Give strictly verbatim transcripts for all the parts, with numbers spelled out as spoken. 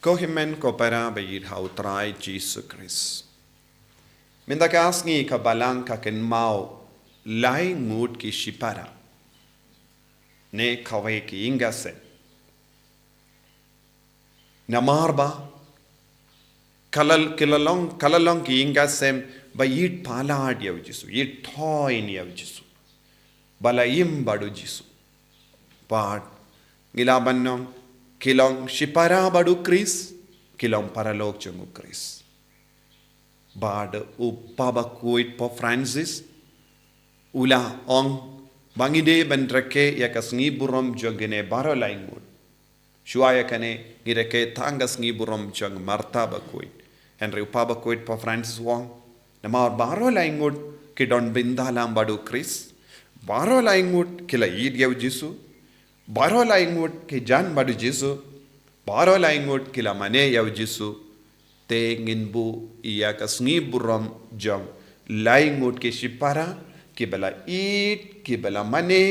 Ko hynmen ko para ba ïeit ha u Trai Jisu Khrist. Mynta ka sngi ka Balang ka kynmaw lai ngut ki shipara ne kawei ki ïing ki sem. Namar ba ka la, ki la long, ka la long ki ïing ki sem ba ïeit palat ïa u Jisu, ïeit thoiñ ïa u Jisu, ba la im bad u Jisu. Bad ngi lah ban ong ki long shipara bad u Khrist, ki long paralok jong u Khrist. Bad u Papa bakhuid Pope Francis u la ong ba ngi dei ban rakhe ïa ka sngi burom jong kine baroh lai ngut. Shuwa ïa kane ngi rakhe tang ka sngi burom jong Martha bakhuid. Hynrei u Papa bakhuid Pope Francis u ong, namar baroh lai ngut ki don bynta lang bad u Khrist, baroh lai ngut ki la ïeit ïa u Jisu, baroh lai ngut ki jan bad u Jisu, baroh lai ngut ki la mane ïa u Jisu. Te ngin buh ïa ka sngi burom jong lai ngut ki shipara kiba la ïeit, kiba la mane,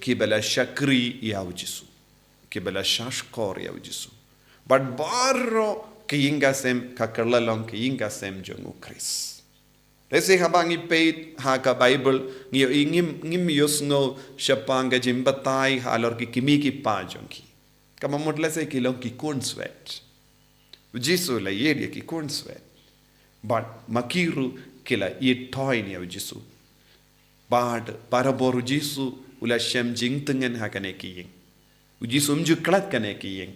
kiba la shakri ïa u Jisu, kiba la shahshkor ïa u Jisu. Bad baroh ki ïing ki sem ka kylla long ki ïing ki sem jong u Khrist. Lehse haba ngi peit ha ka Baibl ngi ïohi ngim, ngim ïohsngew shaphang ka jingbatai halor ki kmie ki kpa jong ki. Kaba mut lehse ki long ki khun swet. U Jisu u la ïeit ïa ki khun swet. Bad ma ki ruh ki la ïeit thoiñ ïa u Jisu. Bad barabor u Jisu u la shem jingtngen ha kane ki ïing. U Jisu um ju klet kane ki ïing.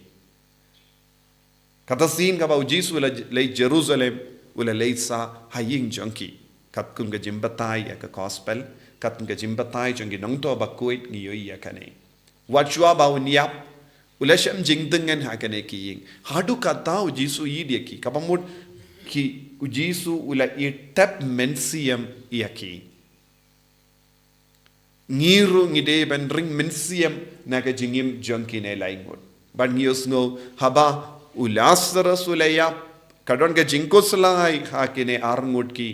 Kata sien kaba u Jisu u la leit Jerusalem, u la leit sa ha ïing jong ki. Katkum ka jingbatai ïa ka gospel, katkum ka jingbatai jong ki nongthoh bakhuid ngi ïohi ïa kane. Wat shuwa ba un ïap, u la shem jingtngen ha kane ki ïing. Haduh katta u Jisu u ïeit ïa ki, kaba mut ki, u Jisu u la ïeit tep mynsiem ïa ki. Ngi ruh ngi dei ban ring mynsiem na ka jingim jong kine lai ngut. Bad ngi ïohsngew haba u Lazarus u la ïap, ka don ka jingkhuslai ha kine ar ngut ki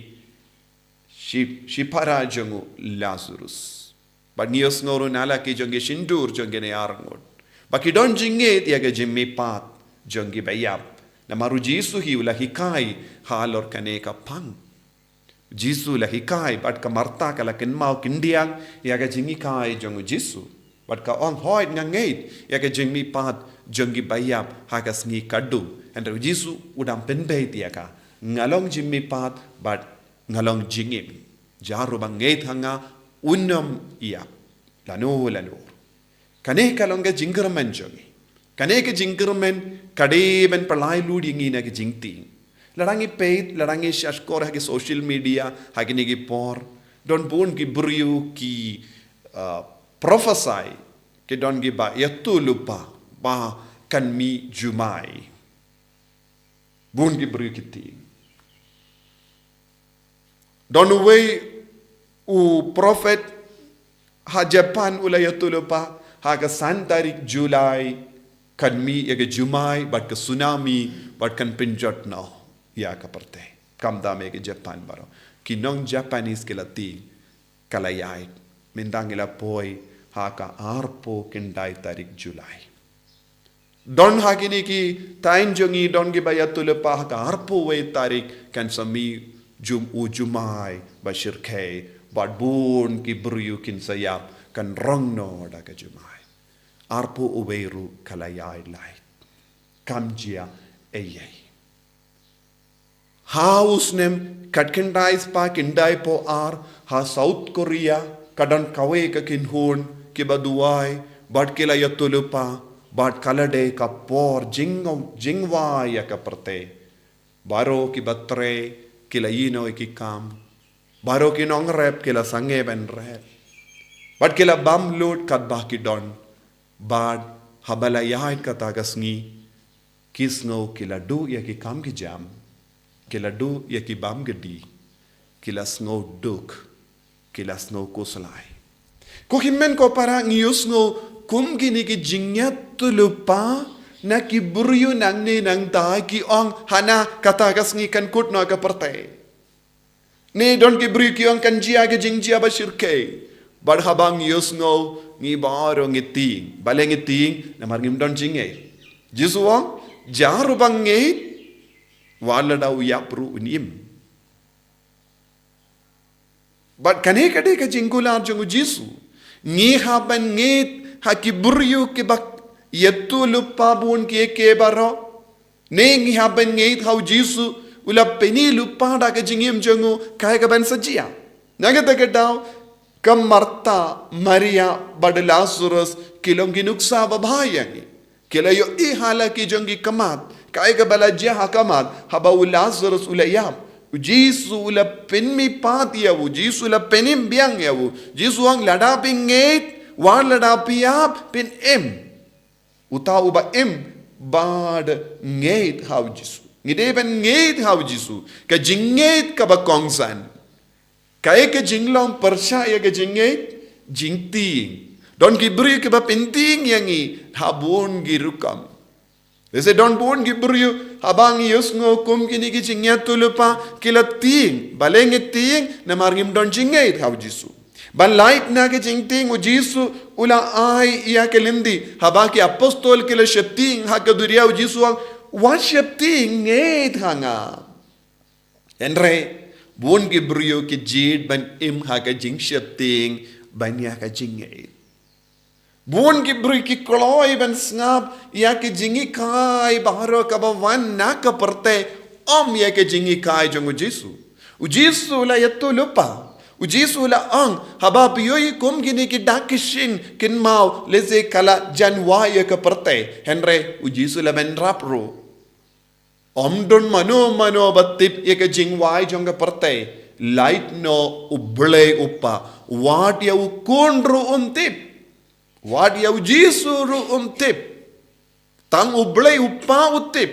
shi, shipara jong u Lazarus. Bad ngi ïohsngew ruh na la ki jong ki shyntur jong kine ar ngut ba ki don jingngeit ïa ka jingmihpat jong ki ba ïap. Namar u Jisu hi u la hikai halor kane ka phang. U Jisu u la hikai bad ka Martha ka la kynmaw khyndiat ïa ka jinghikai jong u Jisu. Bad ka ong, hooid nga ngeit ïa ka jingmihpat jong ki ba ïap ha ka sngi kaba kut. Hynrei u Jisu u dang pynbeit ïa ka, nga long jingmihpat bad nga long jingim. Jar uba ngeit ha nga un ym ïap lano lano. Kane ka long ka jingkyrmen jong ngi. Kane ka jingkyrmen ka dei ban pynlait lut ïa ngi na ka jingtieng. Lada ngi peit, lada ngi shahshkor ha ki social media ha kine ki por, don bun ki briew ki, uh, prophesy, ki don kiba ïathuhlypa ba kan mih jumai. Bun ki briew ki tieng. Don uwei u prophet ha Japan u la ïathuhlypa ha ka san tarik July kan mih ïa ka jumai bad ka tsunami bad kan pynjot noh ïa ka pyrthei. Khamtam ïa ka Japan baroh. Ki nong Japanese ki la tieng, ka la ïaid. Mynta ngi la poi ha ka arphew khyndai tarik July. Don ha kine ki thaiñ jong ngi don kiba ïathuhlypa ha ka arphew wei tarik kan sa mih jum u jumai ba shyrkhei bad bun ki briew kin sa ïap, kan rong noh da ka jumai. Arphew wei ruh ka la ïaid lait. Kam jia ei ei. Ha u snem khatkhyndai spah khyndaiphew ar ha South Korea ka don kawei ka kynhun kiba duwai bad ki la ïathuhlypa bad ka la dei ka por jing, jingwai ïa ka pyrthei. Baroh kiba trei ki la ïehnoh ïa ki kam. Baroh ki nongrep ki la sangeh ban rep. Bad ki la bam lut katba ki don. Bad haba la ïaid kata ka sngi, ki sngew ki la duh ïa ki kam ki jam, ki la duh ïa ki bam ki dih, ki la sngew duk, ki la sngew khuslai. Ko hynmen ko para, ngi ïohsngew kum kine ki jingïathuhlypa na ki briew nangne nangta, ki ong hana kata ka sngi kan kut noh ka pyrthei. Ne don ki briew ki ong kan jia ka jingjia ba shyrkhei. Bad haba ngi ïohsngew ngi baroh ngi tieng. Balei ngi tieng? Namar ngim don jingngeit. Jisu u ong, Jar u ba ngeit, wat lada u ïap ruh un im. Bad kane ka dei ka jingkular jong u Jisu. Ngi hap ban ngeit ha ki briew kiba ïathuhlypa bun kiei kiei baroh. Ne ngi hap ban ngeit ha u Jisu u la pyni lypa da ka jingim jong u kaei kaban sa jia. Na kata ka daw ka Martha, Maria bad u Lazarus ki long ki nuksa babha ïa ngi. Ki la ïohi ha la ki jong ki khmat kaei kaba la jia ha khmat haba u Lazarus u la ïap. U Jisu u la pynmihpat ïa u, u Jisu u la pynim biang ïa u. U Jisu u ong lada phi ngeit, wat lada phi ïap phin im. Uta uba im bad ngeit ha u Jisu. Ngi dei ban ngeit ha u Jisu. Ka jingngeit kaba kongsan. Kaei ka jinglong pyrshah ïa ka jingngeit? Jingtieng. Don ki briew kiba pyntieng ïa ngi ha bun ki rukom. Lehse don bun ki briew haba ngi ïohsngew kum kine ki jingïathuhlypa ki la tieng. Balei ngi tieng? Namar ngim don jingngeit ha u Jisu. Ban lait na ka jingtieng u Jisu u la ai ïa ka lynti. Haba ki apostol ki la sheptieng ha ka duriaw u Jisu u ong wat sheptieng, ngeit ha nga. Hynrei bun ki briew ki jied ban im ha ka jingsheptieng ban ïa ka jingngeit. Bun ki briew ki kloi ban sngap ïa ki jinghikai baroh kaba wan na ka pyrthei, ym ïa ki jinghikai jong u Jisu. U Jisu u la ïathuhlypa. U Jisu u la ong haba phi ïohi kum kine ki dak ki shin kin maw, lehse ka la jan wai ïa ka pyrthei. Hynrei u Jisu u la bynrap ruh. Ym don mano mano ba tip ïa ka jingwai jong ka pyrthei. Lait noh u Blei u Kpa. Wat ïa u Khun ruh um tip. Wat ïa u Jisu ruh um tip. Tang u Blei u Kpa u tip.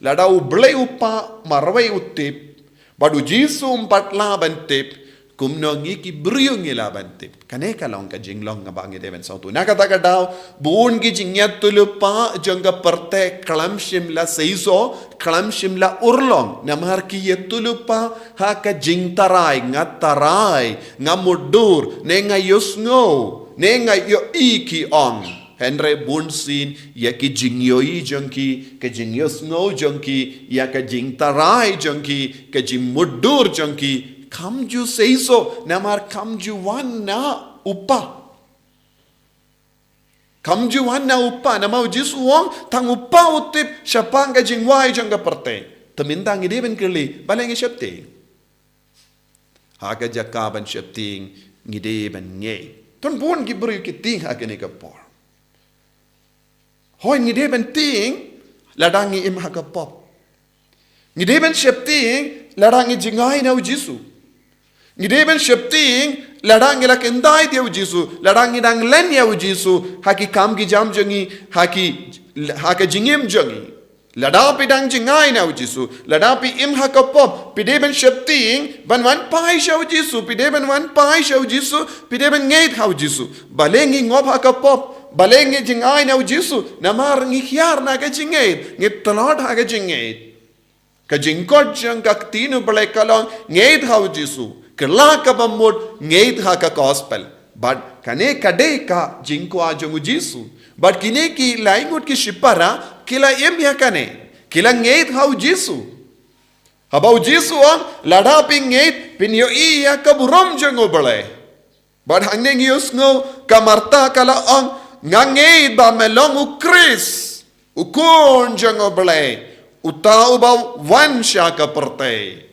Lada u Blei u Kpa marwei u tip, bad u Jisu um pat lah ban tip, kumno ngi ki briew ngi lah ban tip? Kane ka long ka jinglong kaba ngi dei ban sngewthuh. Na kata ka daw bun ki jingïathuhlypa jong ka pyrthei khlem shym la seisoh, khlem shym la urlong. Namar ki ïathuhlypa ha ka jingtharai, nga tharai, nga mutdur, ne nga ïohsngew, ne nga ïohi ki ong. Hynrei bunsien ïa ki jingïohi jong ki, ka jingïohsngew jong ki, ïa ka jingtharai jong ki, ka jingmutdur jong ki, kam ju seisoh namar kam ju wan na u Kpa. Kam ju wan na u Kpa, namar u Jisu u ong tang u Kpa u tip shaphang ka jingwai jong ka pyrthei. Te mynta ngi dei ban kylli, balei ngi sheptieng? Ha ka jaka ban sheptieng ngi dei ban ngeit. Don bun ki briew ki tieng ha kane ka por. Hooid ngi dei ban tieng lada ngi im ha ka pop. Ngi dei ban sheptieng lada ngi jngai na u Jisu. Ngi dei ban sheptieng lada ngi la kyntait ïa u Jisu, lada ngi dang len ïa u Jisu ha ki kam ki jam jong ngi, ha ki, ha ka jingim jong ngi. Lada phi dang jngai na u Jisu, lada phi im ha ka pop, phi dei ban sheptieng ban wan phai sha u Jisu, phi dei ban wan phai sha u Jisu, phi dei ban ngeit ha u Jisu. Balei ngi ngop ha ka pop, balei ngi jngai na u Jisu? Namar ngi hiar na ka jingngeit, ngi tlot ha ka jingngeit. Ka jingkhot jong ka Ktien u Blei ka long ngeit ha u Jisu, kylla kaba mut, ngeit ha ka gospel. Bad kane ka dei ka jingkwah jong u Jisu. Bad kine ki lai ngut ki shipara ki la im ïa kane, ki la ngeit ha u Jisu. Haba u Jisu u ong lada phi ngeit phin ïohi ïa ka burom jong u Blei. Bad hangne ngi ïohsngew ka Martha ka la ong, nga ngeit ba me long u Khrist, u Khun jong u Blei, uta uba wan sha ka pyrthei.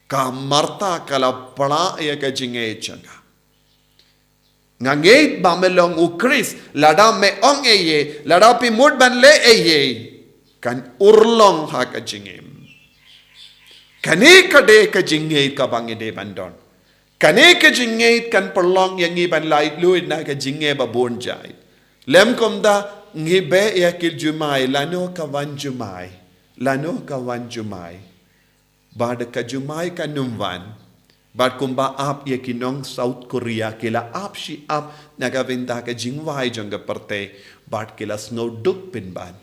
Ka Martha ka la pla ïa ka jingngeit jong ka. Nga ngeit ba me long u Khrist, lada me ong ei ei, lada phi mut ban leh ei ei, kan urlong ha ka jingim. Kane ka dei ka jingngeit kaba ngi dei ban don. Kane ka jingngeit kan pynlong ïa ngi ban laitluid na ka jingngeit ba bun jait. Lym kumta ngi beh ïa ki jumai, lano ka wan jumai, lano ka wan jumai. Bad ka jumai kan ym wan. Bad kumba ap ïa ki nong South Korea, ki la ap shi ap na ka bynta ka jingwai jong ka pyrthei, bad ki la sngew duk pynban.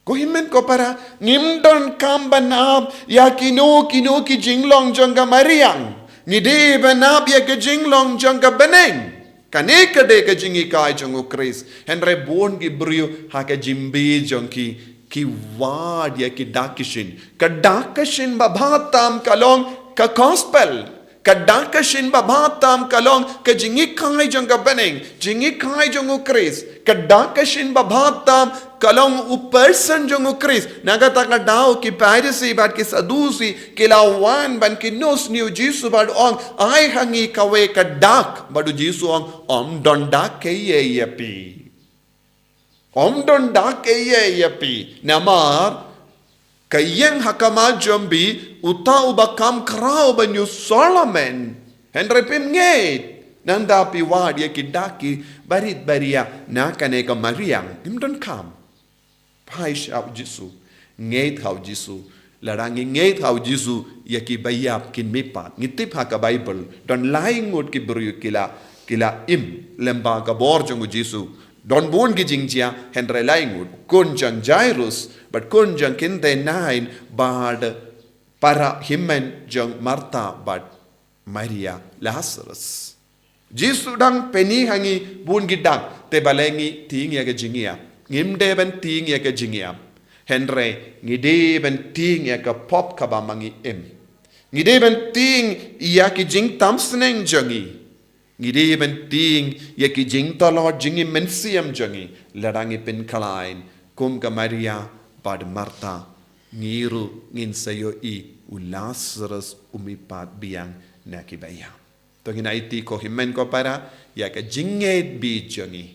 Ko hynmen ko para, ngim donkam ban ap ïa kino kino ki jinglong jong ka mariang. Ngi dei ban ap ïa ka jinglong jong ka bneng. Kane ka dei ka jinghikai jong u Khrist. Hynrei bun ki briew ha ka jingbi jong ki, Ki wad ïa ki dak ki shin. Ka dak ka shin babha tam ka long ka gospel. Ka dak ka shin babha tam ka long ka jinghikai jong ka bneng, jinghikai jong u Khrist. Ka dak ka shin babha tam ka long u person jong u Khrist. Na kata ka daw ki Pharisi bad ki Sadusi ki la wan ban kynnoh sniew u Jisu bad ong, ai ha ngi kawei ka dak. Bad u Jisu ong, ym don dak kaei ïa phi. Ym don dak kaei ïa phi. Namar ka ïing ha khmat jong phi, uta uba kham khraw ban ïoh Solomon. Hynrei phim ngeit. Nangta phi wad ïa ki dak ki barit baria na kane ka mariang. Ngim don kam. Phai sha u Jisu. Ngeit ha u Jisu. Lada ngi ngeit ha u Jisu ïa ki baïap kin mihpat. Ngi tip ha ka Baibl. Don lai ngut ki briew ki la, ki la im lem bad ka bor jong u Jisu. Don bun ki jingjia, hynrei lai ngut. Khun jong Jairus, bad khun jong kynthei Nain, bad para hynmen jong Martha, bad Maria, Lazarus. Jisu dang pyni ha ngi bun ki dak, te balei ngi tieng ïa ka jingïap. Ngim dei ban tieng ïa ka jingïap. Hynrei ngi dei ban tieng ïa ka pop kaba ma ngi im. Ngi dei ban tieng ïa ki jingtam sneng jong ngi. Ngi dei ban tieng ïa ki jingtlot jingim mynsiem jong ngi. Lada ngi pynkhlaiñ kum ka Maria bad Martha, ngi ruh ngin sa ïohi u Lazarus u mihpat biang na ki baïap. To ngin aiti ko hynmen ko para ïa ka jingngeit bit jong ngi.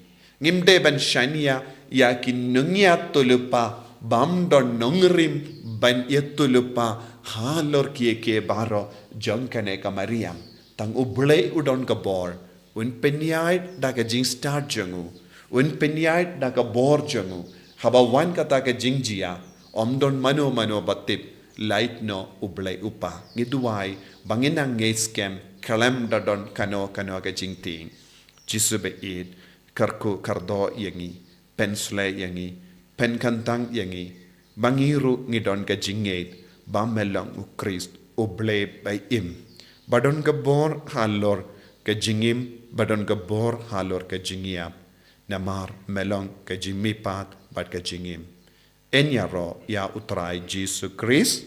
Ngim dei ban shaniah ïa ki nongïathuhlypa bym don nongrim ban ïathuhlypa halor kiei kiei baroh jong kane ka mariang. Tang U Blei u don ka bor, un pynïaid da ka jingstad jong u, un pynïaid da ka bor jong u. Haba wan kata ka jingjia, ym don mano mano ba tip, lait noh U Blei u Kpa. Ngi duwai ba ngin nang ngeit skhem khlem da don kano kano ka jingtieng. Jisu baieit, kyrkhu kyrdoh ïa ngi, pynshlei ïa ngi, pynkhamtam ïa ngi, ba ngi ruh ngi don ka jingngeit ba me long U Khrist, U Blei ba im, ba don ka bor halor ka jingim, ba don ka bor halor ka jingïap. Namar me long ka jingmihpat bad ka jingim. Yn ïaroh ïa U Trai Jisu Khrist.